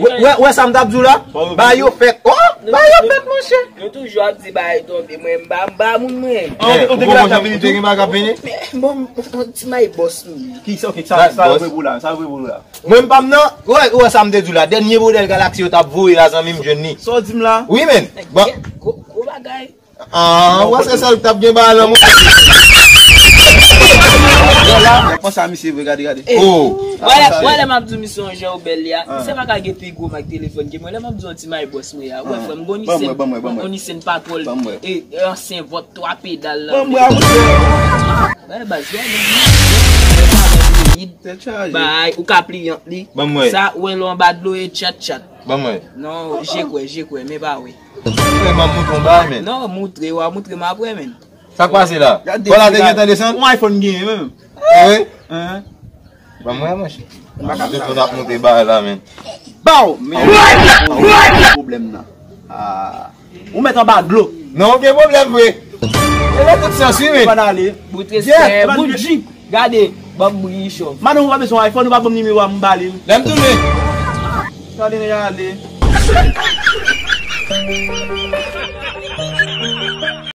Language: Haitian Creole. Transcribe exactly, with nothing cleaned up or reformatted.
Wè, wè, wè sa m t ap di w la? Ba yo fèt. Oh, ba yo fèt, monchè. Yo toujou ap di bagay tonbe. Mwen, m pa, m pa moun mwen. Ou te gen bagay k ap vini tou? Bon, yon ti may bòs nou. Ki sa, ok, sa, sa yo vre pou la, sa yo vre pou la. Mwen, m pa m nan. Wè, wè sa m te di w la. Dènye modèl Galaxy yo t ap voye la, zanmi m jwenn li. Sa w di m la? Wi, men. Bon. Gwo, gwo bagay. Ah, wè se sèl k t ap gen bagay lan mwen. Wè la, panse a misye vre, gade, gade. Oh. Wè lè, wè lè m ap di w misye yon jan ou bèl li a. Misye pa ka gen pi gwo mak telefòn ke mwen. Lè m ap di w yon ti may bòs mwen a. Wè frè m, gon Nissan, gon Nissan pa twò l. E ansyen vòt twa pedal la. Ban m wè a, monchè. Wè baz, wè men. Bay, ou ka pliyan li. Ban m wè. Sa, ou wè l anba dlo e tchat tchat. Ban m wè. Non, je kwè, je kwè, men pa wè. Frè, m ap moutre w yon bagay, men. Non, moutre, w a moutre m apre, men. Sa k pase la? Kò la te gentan desann? Yon iPhone genyen, menm. E wi? Ban m wè, monchè. M ap moutre bagay la, men. Baw! Men pwoblèm nan. Ah. Ou mèt anba dlo. Non, gen pwoblèm vre. E nan tout sans, wi, men. Ban ale. Bout respè, bout jip. Gade, ban m bri chòf. Madanm ou pa bezwen iPhone, ou pa ban m nimewo a, m ba li l. Lè m tounen. Gade nèg ale.